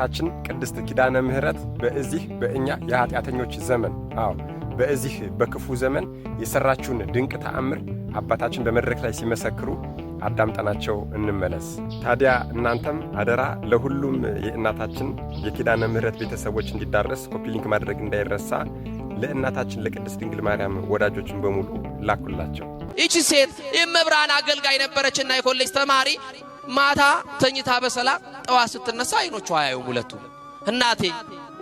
እናታችን ቅድስት ኪዳነ ምሕረት በዚህ በእኛ የኃጢአተኞች ዘመን፣ አዎ በዚህ በክፉ ዘመን የሰራችውን ድንቅ ተአምር አባታችን በመድረክ ላይ ሲመሰክሩ አዳምጠናቸው እንመለስ። ታዲያ እናንተም አደራ ለሁሉም የእናታችን የኪዳነ ምሕረት ቤተሰቦች እንዲዳረስ copy link ማድረግ እንዳይረሳ። ለእናታችን ለቅድስት ድንግል ማርያም ወዳጆችን በሙሉ ላኩላቸው። ይቺ ሴት የእመብርሃን አገልጋይ ነበረችና የኮሌጅ ተማሪ ማታ ተኝታ በሰላም ጠዋት ስትነሳ አይኖቿ አያዩም ሁለቱ። እናቴ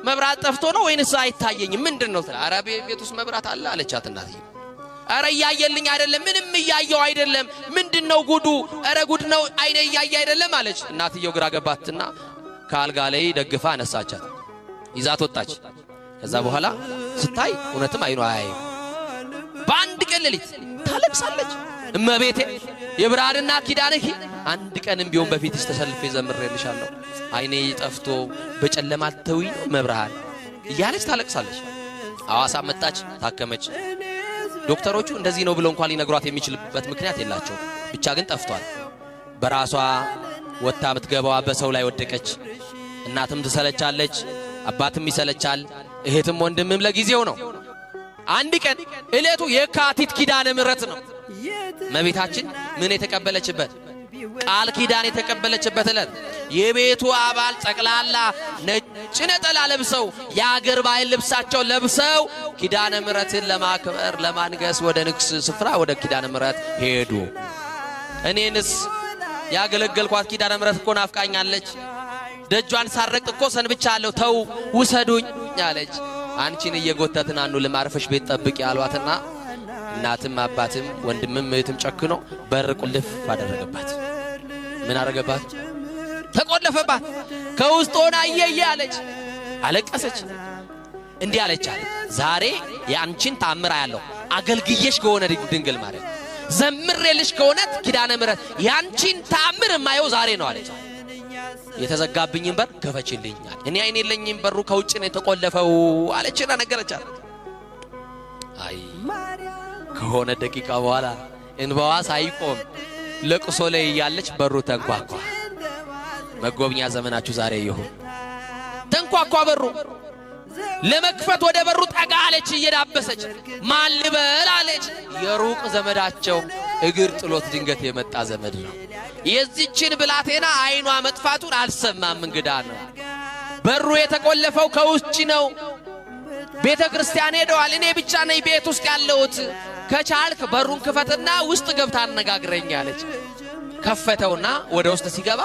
መብራት ጠፍቶ ነው ወይንስ አይታየኝም? ምንድን ነው? ኧረ ቤት ውስጥ መብራት አለ አለቻት እናትዬ። ኧረ እያየልኝ አይደለም፣ ምንም እያየው አይደለም። ምንድን ነው ጉዱ? ኧረ ጉድ ነው፣ አይኔ እያየ አይደለም አለች። እናትየው ግራ ገባትና ከአልጋ ላይ ደግፋ አነሳቻት፣ ይዛት ወጣች። ከዛ በኋላ ስታይ እውነትም አይኗ አያይም። በአንድ ቀን ሌሊት ታለቅሳለች። እመቤቴ የብርሃንና ኪዳንህ አንድ ቀንም ቢሆን በፊትሽ ተሰልፌ ዘምሬልሻለሁ፣ አይኔ ጠፍቶ በጨለማ አትተውኝ መብርሃን እያለች ታለቅሳለች። ሐዋሳ መጣች፣ ታከመች። ዶክተሮቹ እንደዚህ ነው ብለው እንኳን ሊነግሯት የሚችልበት ምክንያት የላቸውም። ብቻ ግን ጠፍቷል። በራሷ ወጥታ ምትገባዋ በሰው ላይ ወደቀች። እናትም ትሰለቻለች፣ አባትም ይሰለቻል፣ እህትም ወንድምም ለጊዜው ነው። አንድ ቀን ዕለቱ የካቲት ኪዳነ ምሕረት ነው። እመቤታችን ምን የተቀበለችበት ቃል ኪዳን የተቀበለችበት ዕለት የቤቱ አባል ጠቅላላ ነጭ ነጠላ ለብሰው የአገር ባህል ልብሳቸው ለብሰው ኪዳነ ምሕረትን ለማክበር ለማንገስ ወደ ንግስ ስፍራ ወደ ኪዳነ ምሕረት ሄዱ። እኔንስ ያገለገልኳት ኪዳነ ምሕረት እኮ ናፍቃኛለች። ደጇን ሳረቅ እኮ ሰንብቻለሁ፣ ተው ውሰዱኝ አለች። አንቺን እየጎተትን አንውልም፣ አርፈሽ ቤት ጠብቂ አሏትና እናትም አባትም ወንድምም እህትም ጨክኖ በር ቁልፍ አደረገባት። ምን አደረገባት? ተቆለፈባት። ከውስጥ ሆና እየየ አለች፣ አለቀሰች። እንዲህ አለቻት፣ ዛሬ የአንቺን ታምር አያለሁ። አገልግዬሽ ከሆነ ድንግል ማርያም ዘምሬልሽ ከሆነ ኪዳነ ምሕረት የአንቺን ታምር የማየው ዛሬ ነው አለች። የተዘጋብኝን በር ክፈችልኝ፣ እኔ አይን የለኝም፣ በሩ ከውጭ ነው የተቆለፈው አለችና ነገረቻት። አይ ከሆነ ደቂቃ በኋላ እንባዋ ሳይቆም ለቅሶ ላይ እያለች በሩ ተንኳኳ። መጎብኛ ዘመናችሁ ዛሬ ይሁን። ተንኳኳ በሩ። ለመክፈት ወደ በሩ ጠጋ አለች እየዳበሰች። ማን ልበል አለች። የሩቅ ዘመዳቸው እግር ጥሎት ድንገት የመጣ ዘመድ ነው። የዚችን ብላቴና አይኗ መጥፋቱን አልሰማም፣ እንግዳ ነው። በሩ የተቆለፈው ከውጭ ነው። ቤተ ክርስቲያን ሄደዋል። እኔ ብቻ ነኝ ቤት ውስጥ ያለሁት። ከቻልክ በሩን ክፈትና ውስጥ ገብታ አነጋግረኝ አለች። ከፈተውና ወደ ውስጥ ሲገባ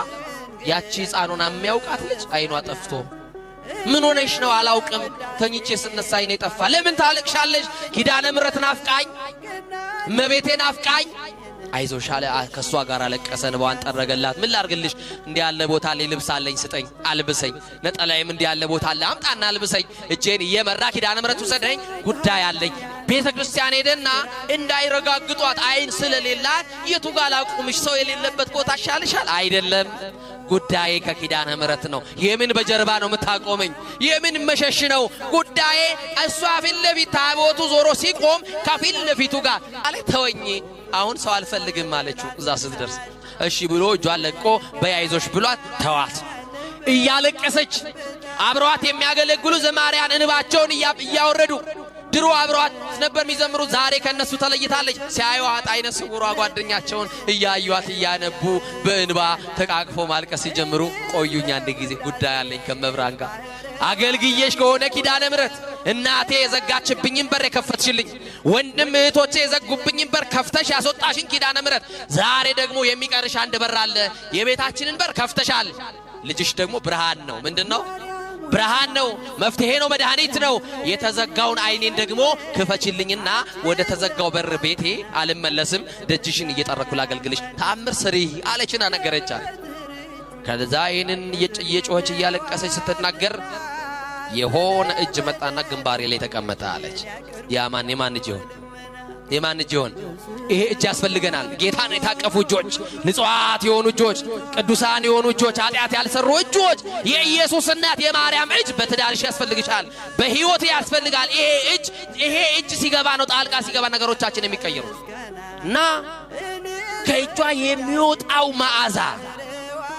ያቺ ሕፃኑን የሚያውቃት ልጅ አይኗ ጠፍቶ፣ ምን ሆነሽ ነው? አላውቅም፣ ተኝቼ ስነሳ አይኔ ጠፋ። ለምን ታለቅሻለሽ? ኪዳነ ምሕረት ናፍቃኝ፣ እመቤቴ ናፍቃኝ። አይዞሽ አለ። ከሷ ጋር አለቀሰ፣ እንባዋን ጠረገላት። ምን ላርግልሽ? እንዲህ ያለ ቦታ ላይ ልብስ አለኝ ስጠኝ፣ አልብሰኝ። ነጠላዬም እንዲህ ያለ ቦታ አለ አምጣና አልብሰኝ። እጄን እየመራ ኪዳነ ምሕረት ውሰደኝ፣ ጉዳይ አለኝ። ቤተ ክርስቲያን ሄደና እንዳይረጋግጧት አይን ስለሌላት የቱ ጋር ላቁምሽ? ሰው የሌለበት ቦታ ይሻልሻል? አይደለም፣ ጉዳዬ ከኪዳነ ምሕረት ነው። የምን በጀርባ ነው የምታቆመኝ? የምን መሸሽ ነው ጉዳዬ? እሷ ፊት ለፊት ታቦቱ ዞሮ ሲቆም ከፊት ለፊቱ ጋር አለ። ተወኝ፣ አሁን ሰው አልፈልግም አለችው። እዛ ስትደርስ እሺ ብሎ እጇን ለቆ በያይዞሽ ብሏት ተዋት። እያለቀሰች አብረዋት የሚያገለግሉ ዘማሪያን እንባቸውን እያወረዱ ድሮ አብረዋት ነበር የሚዘምሩ፣ ዛሬ ከነሱ ተለይታለች። ሲያዩዋት አይነ ስውሯ ጓደኛቸውን እያዩዋት እያነቡ በእንባ ተቃቅፎ ማልቀስ ሲጀምሩ፣ ቆዩኝ አንድ ጊዜ ጉዳይ አለኝ ከመብራን ጋር አገልግዬሽ ከሆነ ኪዳነ ምሕረት እናቴ የዘጋችብኝን በር የከፈትሽልኝ፣ ወንድም እህቶቼ የዘጉብኝን በር ከፍተሽ ያስወጣሽኝ ኪዳነ ምሕረት፣ ዛሬ ደግሞ የሚቀርሽ አንድ በር አለ። የቤታችንን በር ከፍተሻል። ልጅሽ ደግሞ ብርሃን ነው። ምንድን ነው? ብርሃን ነው፣ መፍትሄ ነው፣ መድኃኒት ነው። የተዘጋውን አይኔን ደግሞ ክፈችልኝና ወደ ተዘጋው በር ቤቴ አልመለስም፣ ደጅሽን እየጠረኩ ላገልግልሽ፣ ተአምር ስሪ አለችና ነገረቻት። ከዛ ይህንን እየጮኸች እያለቀሰች ስትናገር የሆነ እጅ መጣና ግንባሬ ላይ ተቀመጠ አለች። ያ ማን የማን እጅ ይሆን? የማን እጅ ይሆን? ይሄ እጅ ያስፈልገናል። ጌታን የታቀፉ እጆች፣ ንጹሐት የሆኑ እጆች፣ ቅዱሳን የሆኑ እጆች፣ ኃጢአት ያልሰሩ እጆች፣ የኢየሱስ እናት የማርያም እጅ በትዳርሽ ያስፈልግሻል፣ በሕይወት ያስፈልጋል። ይሄ እጅ ይሄ እጅ ሲገባ ነው ጣልቃ ሲገባ ነገሮቻችን የሚቀየሩት እና ከእጇ የሚወጣው መዓዛ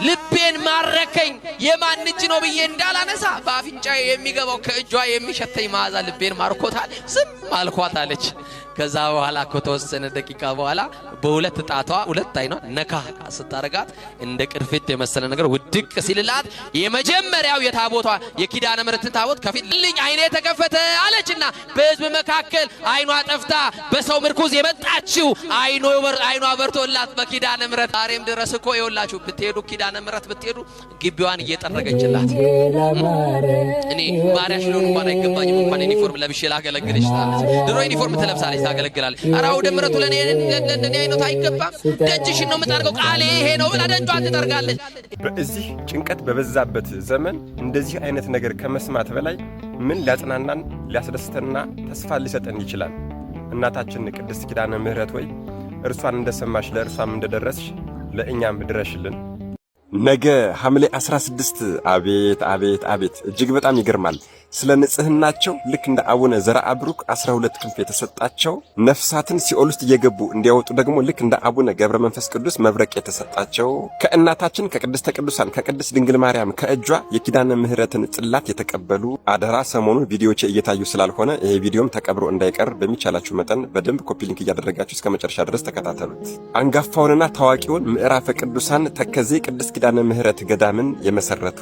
ልቤን ማረከኝ። የማን እጅ ነው ብዬ እንዳላነሳ በአፍንጫዬ የሚገባው ከእጇ የሚሸተኝ መዓዛ ልቤን ማርኮታል። ዝም አልኳት አለች። ከዛ በኋላ ከተወሰነ ደቂቃ በኋላ በሁለት ጣቷ ሁለት አይኗ ነካ ስታረጋት እንደ ቅርፊት የመሰለ ነገር ውድቅ ሲልላት የመጀመሪያው የታቦቷ የኪዳነ ምሕረትን ታቦት ከፊት ልኝ አይኔ ተከፈተ አለችና በሕዝብ መካከል አይኗ ጠፍታ በሰው ምርኩዝ የመጣችው አይኗ በርቶላት በኪዳነ ምሕረት ዛሬም ድረስ እኮ ይኸውላችሁ ብትሄዱ ኪዳነ ምሕረት ብትሄዱ ግቢዋን እየጠረገችላት እኔ ባሪያሽ ልሆን እንኳን አይገባኝም፣ እንኳን ዩኒፎርም ለብሼ ላገለግልሽ ትላለች። ድሮ ዩኒፎርም ትለብሳለች፣ ታገለግላለች። ኧረ አውደ ምሕረቱ ለእኔ አይነት አይገባም፣ ደጅሽን ነው የምጠርገው፣ ቃሌ ይሄ ነው ብላ ደጇን ትጠርጋለች። በዚህ ጭንቀት በበዛበት ዘመን እንደዚህ አይነት ነገር ከመስማት በላይ ምን ሊያጽናናን ሊያስደስተንና ተስፋ ሊሰጠን ይችላል? እናታችን ቅድስት ኪዳነ ምሕረት ወይ እርሷን እንደሰማሽ ለእርሷም እንደደረስሽ ለእኛም ድረሽልን። ነገ ሐምሌ 16 አቤት አቤት አቤት! እጅግ በጣም ይገርማል። ስለ ንጽህናቸው ልክ እንደ አቡነ ዘርአ ብሩክ 12 ክንፍ የተሰጣቸው፣ ነፍሳትን ሲኦል ውስጥ እየገቡ እንዲያወጡ ደግሞ ልክ እንደ አቡነ ገብረ መንፈስ ቅዱስ መብረቅ የተሰጣቸው፣ ከእናታችን ከቅድስተ ቅዱሳን ከቅድስት ድንግል ማርያም ከእጇ የኪዳነ ምሕረትን ጽላት የተቀበሉ፣ አደራ ሰሞኑን ቪዲዮቼ እየታዩ ስላልሆነ ይሄ ቪዲዮም ተቀብሮ እንዳይቀር በሚቻላችሁ መጠን በደንብ copy link እያደረጋችሁ እስከ መጨረሻ ድረስ ተከታተሉት። አንጋፋውንና ታዋቂውን ምዕራፈ ቅዱሳን ተከዜ ቅድስት ኪዳነ ምሕረት ገዳምን የመሰረቱ፣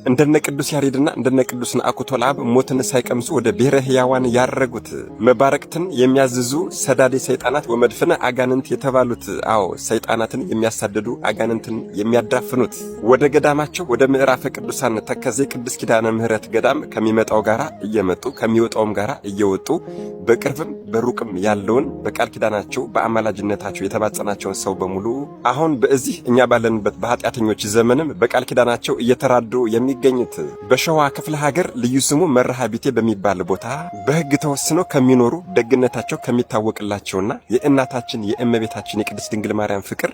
እንደነ ቅዱስ ያሬድና እንደነ ቅዱስ ነአኩቶ ለአብ ሞትን ሳይቀምሱ ወደ ብሔረ ሕያዋን ያረጉት፣ መባረቅትን የሚያዝዙ ሰዳዴ ሰይጣናት ወመድፍነ አጋንንት የተባሉት፣ አዎ ሰይጣናትን የሚያሳድዱ አጋንንትን የሚያዳፍኑት፣ ወደ ገዳማቸው ወደ ምዕራፈ ቅዱሳን ተከዜ ቅድስት ኪዳነ ምሕረት ገዳም ከሚመጣው ጋራ እየመጡ ከሚወጣውም ጋራ እየወጡ በቅርብም በሩቅም ያለውን በቃል ኪዳናቸው በአማላጅነታቸው የተማጸናቸውን ሰው በሙሉ አሁን በዚህ እኛ ባለንበት በኃጢአተኞች ዘመንም በቃል ኪዳናቸው እየተራዱ የሚገኙት፣ በሸዋ ክፍለ ሀገር ልዩ ስሙ መርሃ ቢቴ በሚባል ቦታ በሕግ ተወስነው ከሚኖሩ ደግነታቸው ከሚታወቅላቸውና የእናታችን የእመቤታችን የቅድስት ድንግል ማርያም ፍቅር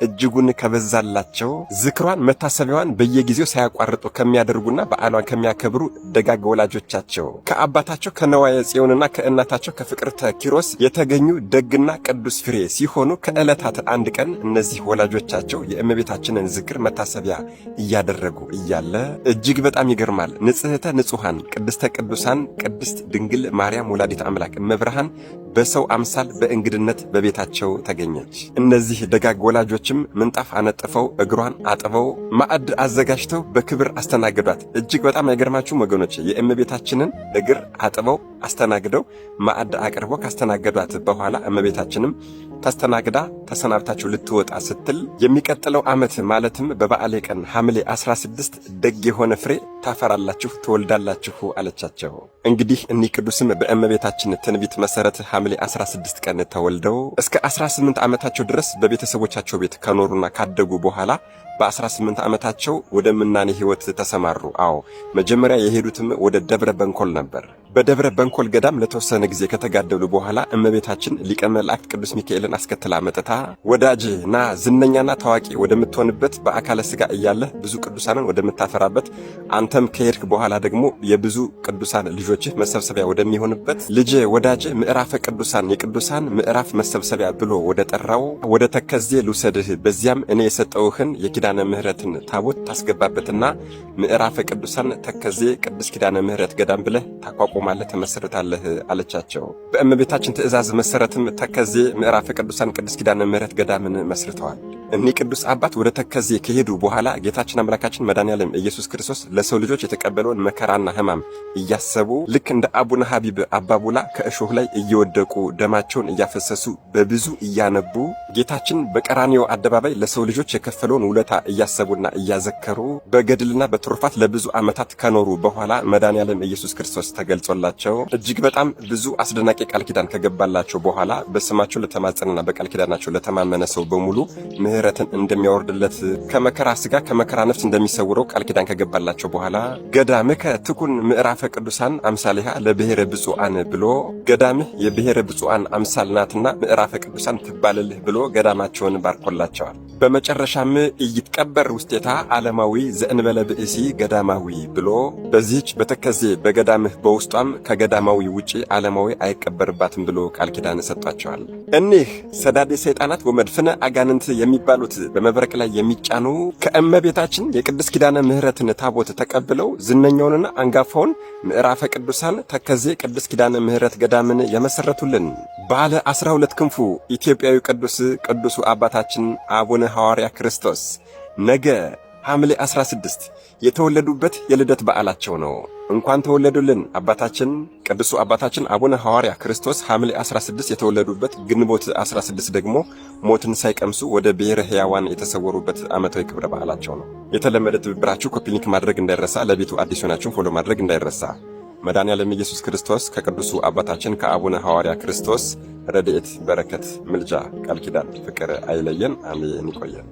እጅጉን ከበዛላቸው፣ ዝክሯን መታሰቢያዋን በየጊዜው ሳያቋርጡ ከሚያደርጉና በዓሏን ከሚያከብሩ ደጋግ ወላጆቻቸው ከአባታቸው ከነዋየ ጽዮንና ከእናታቸው ከፍቅርተ ኪሮስ የተገኙ ደግና ቅዱስ ፍሬ ሲሆኑ ከዕለታት አንድ ቀን እነዚህ ወላጆቻቸው የእመቤታችንን ዝክር መታሰቢያ እያደረጉ እያለ እጅግ በጣም ይገርማል። ንጽሕተ ንጹሐን ቅድስተ ቅዱሳን ቅድስት ድንግል ማርያም ወላዲት አምላክ እመብርሃን በሰው አምሳል በእንግድነት በቤታቸው ተገኘች። እነዚህ ደጋግ ወላጆችም ምንጣፍ አነጥፈው እግሯን አጥበው ማዕድ አዘጋጅተው በክብር አስተናግዷት። እጅግ በጣም አይገርማችሁም ወገኖች? የእመቤታችንን እግር አጥበው አስተናግደው ማዕድ አቅርበው ካስተናገዷት በኋላ እመቤታችንም ተስተናግዳ ተሰናብታችሁ ልትወጣ ስትል የሚቀጥለው ዓመት ማለትም በበዓሌ ቀን ሐምሌ 16 ደግ የሆነ ፍሬ ታፈራላችሁ፣ ትወልዳላችሁ አለቻቸው። እንግዲህ እኒህ ቅዱስም በእመቤታችን ትንቢት መሰረት ሐምሌ 16 ቀን ተወልደው እስከ 18 ዓመታቸው ድረስ በቤተሰቦቻቸው ቤት ከኖሩና ካደጉ በኋላ በ18 ዓመታቸው ወደ ምናኔ ሕይወት ተሰማሩ። አዎ መጀመሪያ የሄዱትም ወደ ደብረ በንኮል ነበር። በደብረ በንኮል ገዳም ለተወሰነ ጊዜ ከተጋደሉ በኋላ እመቤታችን ሊቀ መላእክት ቅዱስ ሚካኤልን አስከትላ መጥታ ወዳጄ ና ዝነኛና ታዋቂ ወደምትሆንበት፣ በአካለ ስጋ እያለህ ብዙ ቅዱሳንን ወደምታፈራበት፣ አንተም ከሄድክ በኋላ ደግሞ የብዙ ቅዱሳን ልጆችህ መሰብሰቢያ ወደሚሆንበት፣ ልጄ ወዳጄ ምዕራፈ ቅዱሳን የቅዱሳን ምዕራፍ መሰብሰቢያ ብሎ ወደ ጠራው ወደ ተከዜ ልውሰድህ፣ በዚያም እኔ የሰጠውህን የኪዳነ ምሕረትን ታቦት ታስገባበትና ምዕራፈ ቅዱሳን ተከዜ ቅድስት ኪዳነ ምሕረት ገዳም ብለህ ታቋቁማለህ፣ ትመሰርታለህ አለቻቸው። በእመቤታችን ትእዛዝ መሰረትም ተከዜ ምዕራፈ ቅዱሳን ቅድስት ኪዳነ ምሕረት ገዳምን መስርተዋል። እኒህ ቅዱስ አባት ወደ ተከዜ ከሄዱ በኋላ ጌታችን አምላካችን መድኃኔዓለም ኢየሱስ ክርስቶስ ለሰው ልጆች የተቀበለውን መከራና ሕማም እያሰቡ ልክ እንደ አቡነ ሀቢብ አባቡላ ከእሾህ ላይ እየወደቁ ደማቸውን እያፈሰሱ በብዙ እያነቡ ጌታችን በቀራንዮ አደባባይ ለሰው ልጆች የከፈለውን ውለታ እያሰቡና እያዘከሩ በገድልና በትሩፋት ለብዙ ዓመታት ከኖሩ በኋላ መድኃኔዓለም ኢየሱስ ክርስቶስ ተገልጾላቸው እጅግ በጣም ብዙ አስደናቂ ቃል ኪዳን ከገባላቸው በኋላ በስማቸው ለተማጸነና በቃል ኪዳናቸው ለተማመነ ሰው በሙሉ ምሕረትን እንደሚያወርድለት፣ ከመከራ ስጋ ከመከራ ነፍስ እንደሚሰውረው ቃል ኪዳን ከገባላቸው በኋላ ገዳምከ ትኩን ምዕራፈ ቅዱሳን አምሳሊሃ ለብሔረ ብፁዓን ብሎ ገዳምህ የብሔረ ብፁዓን አምሳል ናትና ምዕራፈ ቅዱሳን ትባልልህ ብሎ ገዳማቸውን ባርኮላቸዋል። በመጨረሻም ኢይትቀበር ውስቴታ ዓለማዊ ዘእንበለ ብእሲ ገዳማዊ ብሎ በዚህች በተከዜ በገዳምህ በውስጧም ከገዳማዊ ውጪ ዓለማዊ አይቀበርባትም ብሎ ቃል ኪዳን ሰጥቷቸዋል። እኒህ ሰዳዴ ሰይጣናት ወመድፍነ አጋንንት የሚባሉት በመብረቅ ላይ የሚጫኑ ከእመቤታችን የቅድስት ኪዳነ ምሕረትን ታቦት ተቀብለው ዝነኛውንና አንጋፋውን ምዕራፈ ቅዱሳን ተከዜ ቅድስት ኪዳነ ምሕረት ገዳምን የመሰረቱልን ባለ 12 ክንፉ ኢትዮጵያዊ ቅዱስ ቅዱሱ አባታችን አቡነ ሐዋርያ ክርስቶስ ነገ ሐምሌ 16 የተወለዱበት የልደት በዓላቸው ነው። እንኳን ተወለዱልን አባታችን ቅዱሱ አባታችን አቡነ ሐዋርያ ክርስቶስ ሐምሌ 16 የተወለዱበት፣ ግንቦት 16 ደግሞ ሞትን ሳይቀምሱ ወደ ብሔረ ሕያዋን የተሰወሩበት ዓመታዊ ክብረ በዓላቸው ነው። የተለመደ ትብብራችሁ copy link ማድረግ እንዳይረሳ፣ ለቤቱ አዲስ ሆናችሁን follow ማድረግ እንዳይረሳ። መድኃኔዓለም ኢየሱስ ክርስቶስ ከቅዱሱ አባታችን ከአቡነ ሐዋርያ ክርስቶስ ረድኤት፣ በረከት፣ ምልጃ፣ ቃል ኪዳን፣ ፍቅር አይለየን። አሜን። ይቆየን።